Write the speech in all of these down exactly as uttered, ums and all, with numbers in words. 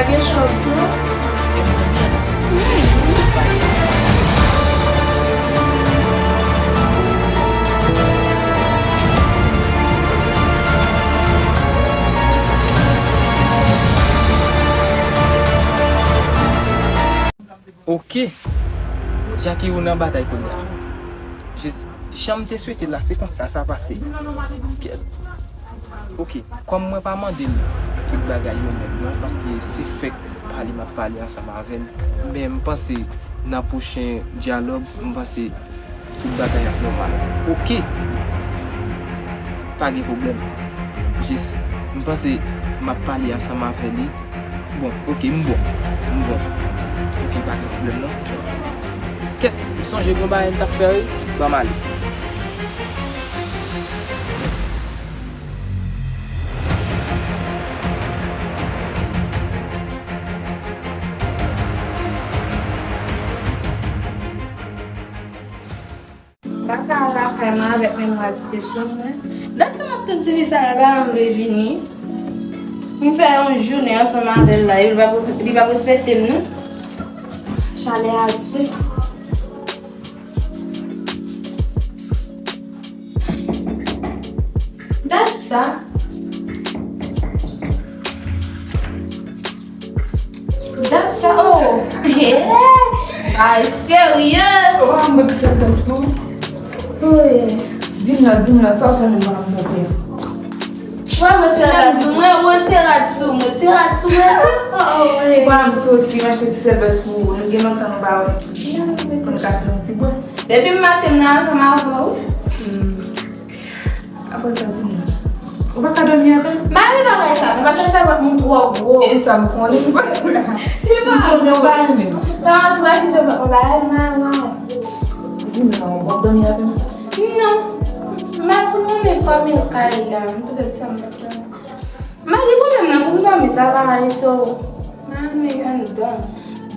Pa gen chans non. Ok. Jackie, ou nan batay kounye a. Jis, jan m te swete l la, se konsa sa pase. Kèt. Ok, kòm mwen pa mande l tout bagay yo menm non, paske se fèk pale m ap pale ansanm avè l. Men m panse nan pwochen dyalòg, m panse tout bagay ap nòmal. Ok. Pa gen pwoblèm. Jis, m panse m ap pale ansanm avè li. Bon, ok, m bon. M bon. Ok, pa gen pwoblèm non. Kèt, m sonje gon bagay m t ap fè wi. Ban m ale. M pa ka al lakay mwen avèk memwa ki te sou mwen. Dat sa m ap tann tifi sa a, l pa janm vle vini. M fè yon jounen ansanm avè l la, li p ap, li p ap respekte m non. Chalè a di. Dat sa. Dat sa, oh! Hey! Ay, serye! Ou pa mwen ki fè tès pou ou? Wi. Vin la, di m la, sa w fè menm pandan m soti a? Wè, mwen ti rad sou mwen, mwen ti rad sou mwen, ti rad sou mwen. Oh, oh, wi. Ou pa m soti, m achte ti sèl vès pou ou. Nou gen lontan nou pa wè. Pou nou ka fè yon ti bwè. Depi maten m nan ansanm avè w, wi. Hmm. Apre sa, di m non. Ou pa ka dòmi avè m? M pa vle bagay sa, non, paske l fè vant mwen twò gwo. E sa m konnen, m pa. Li pa gwo. M konnen w pa renmen m. Sa antouraj ki jwe vant mwen bagay, m pa renmen. Di m non, w ap dòmi avè m? Non. M pa fin renmen fòmil kay la, m petèt sa m p ap dòmi. M pa gen pwoblèm nan pou m dòmi, sa pa anyen, so. Mwen renmen anndan.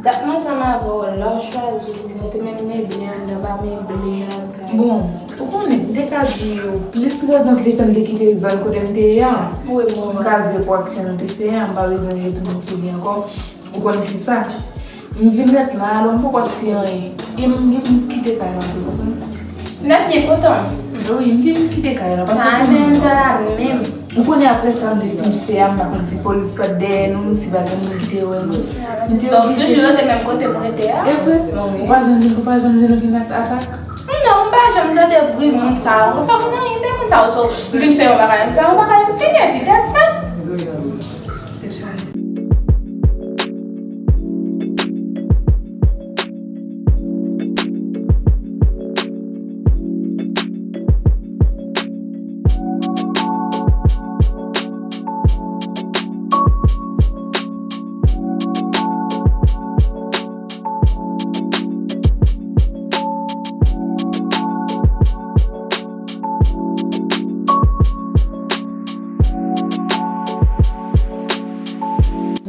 Dat m ansanm avè w, lè w chwazi w, ou te menm meble anndan, pa meble lakay. Bon, ou konnen, m te ka di w plis rezon ki te fè m te kite zòn kote m te ye a. Wi, mwen wè. M ka di w pou aksyon nou te fè a, m pa bezwen retounen sou li ankò. Ou konn kisa? M vin nèt la, alò m poko achte anyen. E m, m kite kay la tou, ou konprann? Nèt byen kontan. Wi, m vin kite kay la, paske... Sa menm tan la menm. Ou konnen apre sa m te fin fè a, m pa konn si polis pa t dèyè nou, si pa gen moun ki te wè nou. M te oblije. Sòf toujou rete menm kote m rete a. E vre? Wi. Ou pa janm vin, ou pa janm vin okenn at-, atak? Non, m pa janm tande bri moun sa yo. M pa konn anyen de moun sa yo. So, m vin fè yon bagay, m fè yon bagay, m fini, epi that's it.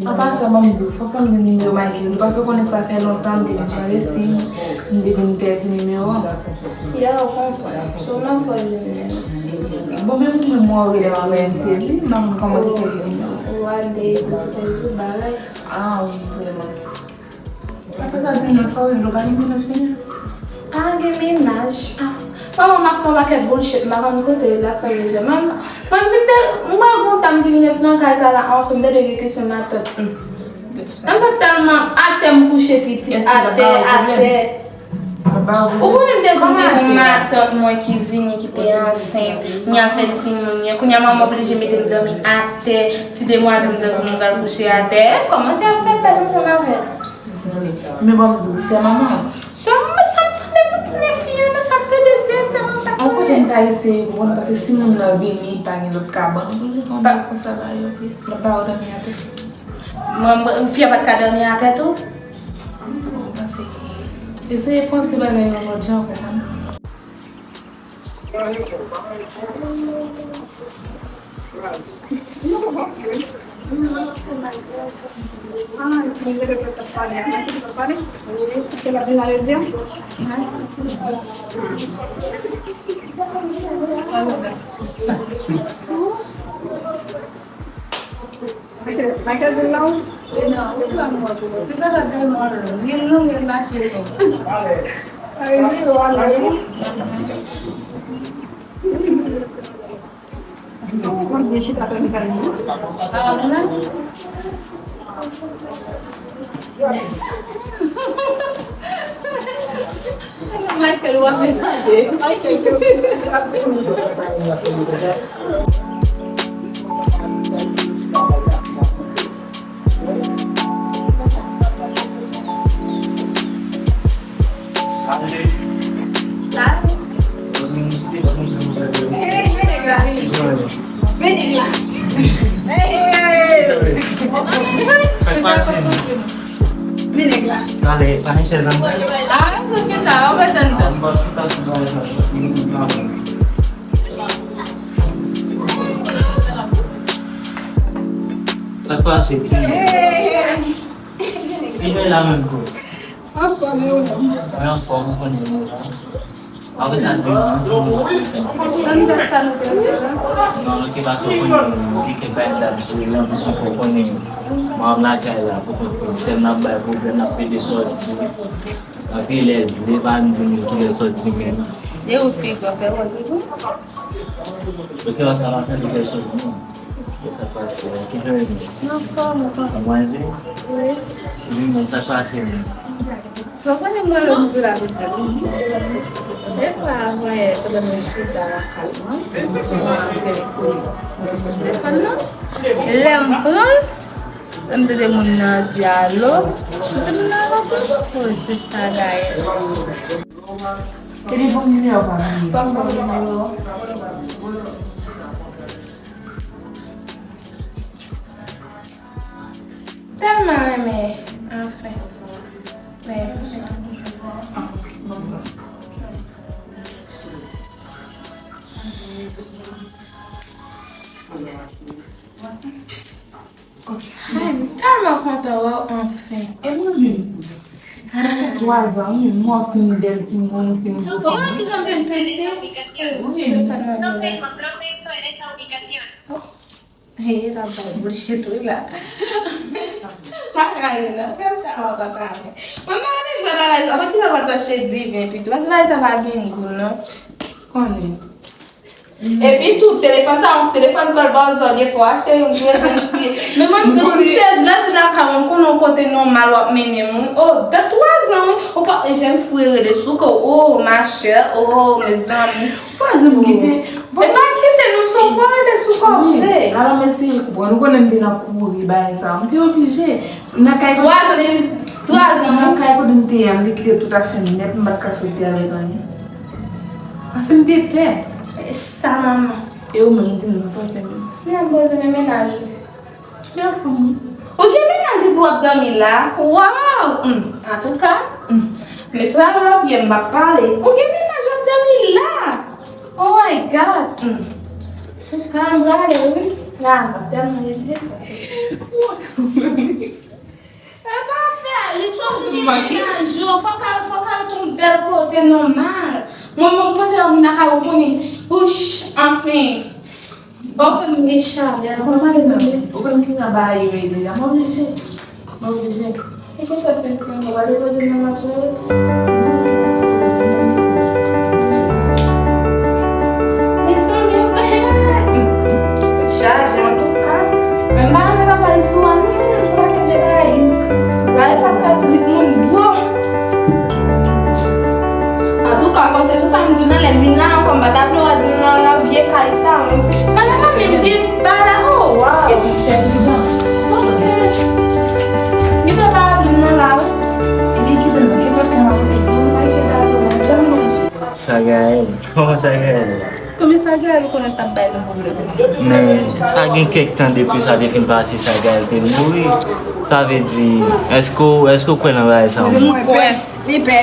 An pasan, ban m di w, fòk fè m jwenn nimewo Michael, paske w konnen sa fè lontan m te vin chanje sim, m te vin pèdi nimewo an. Ya, ou konprann. So, m ap fè w jwenn li. Bon, menm mwen, mwen, ou rele m apre m sezi, m pa konn kòman te fè gen nimewo. Ou al dèyè sou Facebook, bagay. Ah, wi, vrèman. Apre sa, di m non, sa w regle, w pa gen mennaj kounye a? Pa gen mennaj? Ah. Manman, m ap fè yon pakèt bullshit, m pa konn kote l ap fè l rive. Manman, mwen vin te, m wè gon dam ki vin ret nan kay sa la, anfen, m tande gen kesyon matant. Hmm. Manman, sa tèlman atè m kouche pitit, atè, atè. Ou konnen m te di w te gon matant mwen ki vini, ki te ansent, ni afè timoun, ni, kounye a manman oblije mete m dòmi atè, ti demwazèl m tankou m pral kouche atè, kòmanse ap fè pès ansanm avè l. Mezanmi, men ban m di w, sè manman an. Sè manman, sa m tande pou tounen fi an, sa m tande se sè manman. An kote m ka eseye konprann, paske si moun nan vini, pa gen lòt kabann, ou konn konsa la yo, wi. Lòt pa yo dòmi atè. Mwen, mwen, fi a pa t ka dòmi atè tou? Mwen panse ki, eseye panse bagay yon lòt jan, konprann. Michael, Michael di non. E nan, ou pa mwen pou mwen. Pi ka pa tèlman long, long, e mache long. Ay, se yo a la. Ou konn vin chita tann Dani. Ah, non. Michael, w ap eseye. Michael, w ap eseye. Sa? Hey, men nèg la. Men nèg la. Hey! Sa k pase? Men nèg la. Ale, pa gen chèz anndan. Ah, men se chita, w ap mete anndan. Sa k pase, ti? Ki lè la menm, bro? Anfòm, e ou menm? Mwen anfòm, ou konnen mwen la. Apre sa, di mwen, di mwen. Sa nou te, sa nou te rete la? Non, nou te pase, ou konnen, nou te kèk bagay n t ap jere, anplis ankò, ou konnen, manman m lakay la, pou kont li, sè m nan bay pwoblèm, n ap pede sòti. Anpil lè, li pa di nou kilè sòti menm. E ou ki pran fè wòl li tou? Ok, sa va fè li fè sòti non. Sa pase, ki jan ou ye? Anfòm, anfòm. Ou manje? Wi. Di mwen sa pase menm. Ou konnen mwen lòm sou la pou di. E pa mwen, pandan mwen chita lakay mwen. Telefòn nan. Lè m pran l, m tande moun nan di alo. M tande moun nan alo tou. Oh, se sa, Gaël. Telefòn nimewo pa m ye. Pa m ba w nimewo. Tèlman renmen, anfen. Men, ah, ok, bon, bon. Ay, m tèlman kontan wè w anfen. E mwen menm tou. Sa fè twa zan, wi, mwen fin bèl timoun, fin gwo fanm. Ou konnen kijan m fin piti? Wi. Telefòn nan gen la. Hey, la bay bullshit, wi, la. Pa ka ri, non. Kèm sa mwen kontan avè. Mwen pa renmen vre bagay sa. Poukisa w pa t achte diven pito? Paske bagay sa pa gen gou, non. Konnen. Epi tou, telefòn sa, yon telefòn kòlbazòl ye, fò w achte youn tou, e jèn fi. Men mwen, m sezi, lè di lakay mwen, m konnen yon kote nòmal w ap mennen m, wi. Oh, dat twa zan, wi. Ou pa, jèn fi rele sou kò w, oh, ma chère, oh, mezanmi. Pa janm kite. E pa kite, non, fò w rele sou kò w vre. Wi, ala m eseye konprann. Ou konnen m te nan kouri, bagay sa. M te oblije. Nan kay kote. Twa zan, depi twa zan, wi. Nan kay kote m te ye a, m te kite tout afè m nèt, m pa t ka soti avèk anyen. Paske m te pè. E sa, manman. E ou menm, di m non, sa w fè menm? M ap poze men mennaj ou. Bèl fanm, wi. Ou gen mennaj epi w ap dòmi la? Waw! Hmm. Antouka, hmm. Men sa w ap ye, m p ap pale. Ou gen mennaj w ap dòmi la? Oh my God! Hmm. Antouka, m prale, wi. La, m ap tèlman rete. E pa fè, li chanje mennaj yo, fòk al, fòk al ret yon bèl kote nòmal. Mwen, mwen panse lè moun nan ka rekonnen, ouch, anfen. Bon, fè m gen chalè. Mwen pale nan men, ou konn ki jan bagay yo ye deja, mwen oblije, mwen oblije. E konsa fè m fè, mwen pa depoze nan lajè. Mezanmi, yo kanpe nan fè. Chaje antouka. Men m pa renmen bagay sou a non, m pa kenbe bagay. Bagay sa fè trip moun gwo. Antouka, m panse sou sa m di w nan lè m vin la ankò, m pa ta vle wè nou nan, nan vye kay sa menm. Kanè pa menm gen bagay la, oh, waw. Epi fè pridan. Ok. Gen bagay la vin nan la, wi. Epi ki menm, gen lòt kay m ap rete. Bon, nou pa rete la, nou pa rete la. Sa Gaël? Kòman sa Gaël ye? Kòman sa Gaël ou konnen t ap bay nou pwoblèm? Men, sa gen kèk tan depi sa te fin pase, sa Gaël te mouri. Sa vle di, èske w, èske w kwè nan bagay sa? Li pè. Li pè.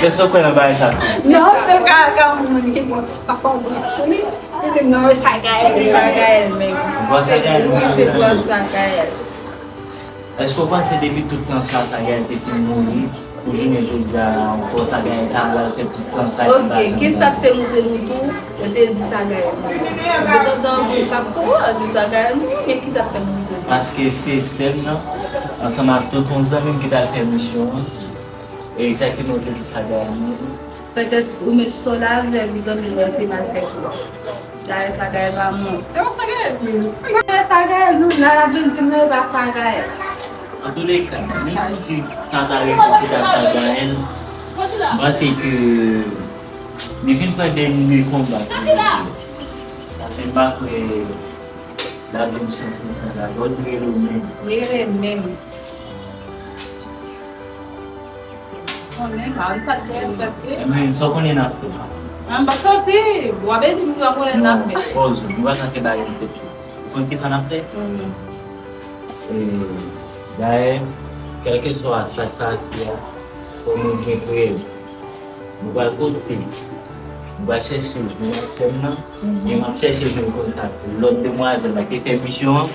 Èske w kwè nan bagay sa? Non, se ka, ka moun ki bon, pa fè w branch li. Li di non, sa Gaël. Sa Gaël menm. Bon, sa Gaël. Wi, se bon, sa Gaël. Èske w panse depi tout tan sa, sa Gaël te fin mouri, pou jounen jodi a la ankò, sa Gaël ta pral fè tout tan sa ki pa janm... Ok, kisa k te moute nou tou, yo te di sa Gaël mouri. Depandan nou pa ko di sa Gaël mouri, men kisa k te moute nou? Paske se sè m nan, ansanm ak tonton zanmi m ki t al fè misyon an, e sa ki montre tout sa Gaëlle. Petèt ou met sòl avèk zanmi m nan ki mal fè kou. Gaëlle sa Gaëlle pa moun. Se pa sa Gaëlle di. Se sa Gaëlle nou la, l ap vin di m non, e pa sa Gaëlle. Antouleka, menm si sa ta rete se ta sa Gaëlle, m panse ke li fin pran dènye konba pou li. Paske m pa kwè l ap jwenn chans pou l fè anba. Bon, ti rele w menm. Li rele m menm. Konnen pa, sa te fè vre. Ebyen, sa w konnen n ap fè. An, m p ap soti, w ap ede m pou w konnen n ap fè. Pòz ou, nou pa ka fè bagay nan tèt yo. Ou konn kisa n ap fè? Mhm. E, dayè, kèlkeswa sa k pase a, fò nou gen prèv. Nou pral kote? Nou pral chèche jwenn sè m nan, e m ap chèche jwenn kontak lòt demwazèl la ki fè misyon an,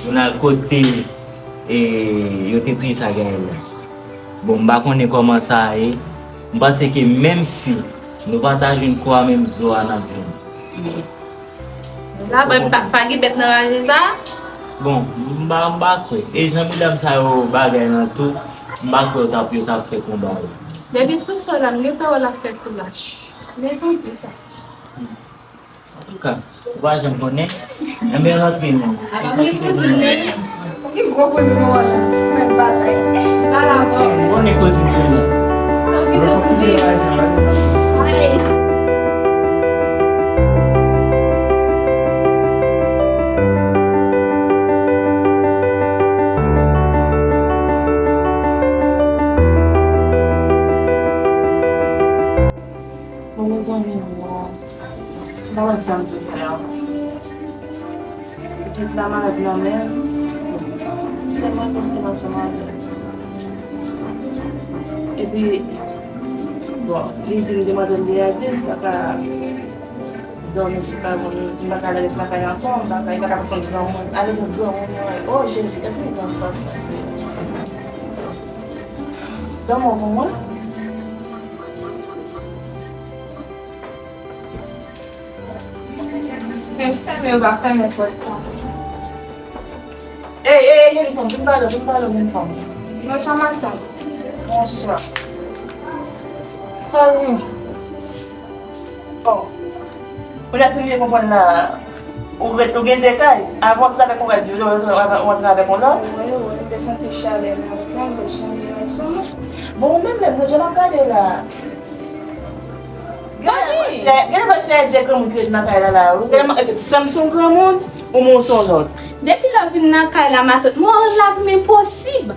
pou n al kote, e, yo te touye sa Gaëlle la. Bon, m pa konnen kòman sa ye. M panse ke menm si nou pa ta jwenn kò a, menm zo a n ap jwenn. La, bon, pa, pa gen bèt nan raje sa? Bon, m pa, m pa kwè. E jan medam sa yo bagay nan tou, m pa kwè yo t ap, yo t ap fè konba yo. Depi sou sòl la, m gen pawòl ap fè kou lach. Men tanpri sa. Antouka, ou pa janm konnen. Enben, rantre non. Apa m gen kouzin menm? Ki gwo kouzin ou an la? Mwen batay. Pa la bon. Ou konnen kouzin pou nou. Sa w gen pou fè? Ale. Bon, mezanmi, m la. M pa wè sa m dwe fè ankò. Pitit la malad nan men m. Se mwen menm ki ansanm avè l. Epi, bon, li di m demwazèl li a di l pa ka dòmi sou kay moun, m pa ka ale lakay ankò, m pa ka, li pa ka santi granmoun. Ale nan granmoun mwen. O Jezi, fè plezi anpil paske se lanmò pou mwen. Men fèmen, yo pa fèmen pòt sa. Ey, ey, ey, jenn fanm, vin pale, vin pale, jenn fanm. Bonswa, matant. Bonswa. Kòman? Bon. Kounye a, si m byen konprann la, ou ret, ou gen de kay. Avan, w te avèk yon kay, ou antre avèk yon lòt. Wi, wi, m te santi chalè nan kay, m te sonje yon sou mwen. Bon, ou menm menm, jan m ap gade la. Gen de fwa se, gen de fwa se de granmoun ki ret nan kay la la, wi. Gen, sè m se yon granmoun, ou menm w se yon lòt. Depi lè w vin nan kay la, matant, mwen rand lavi m enposib.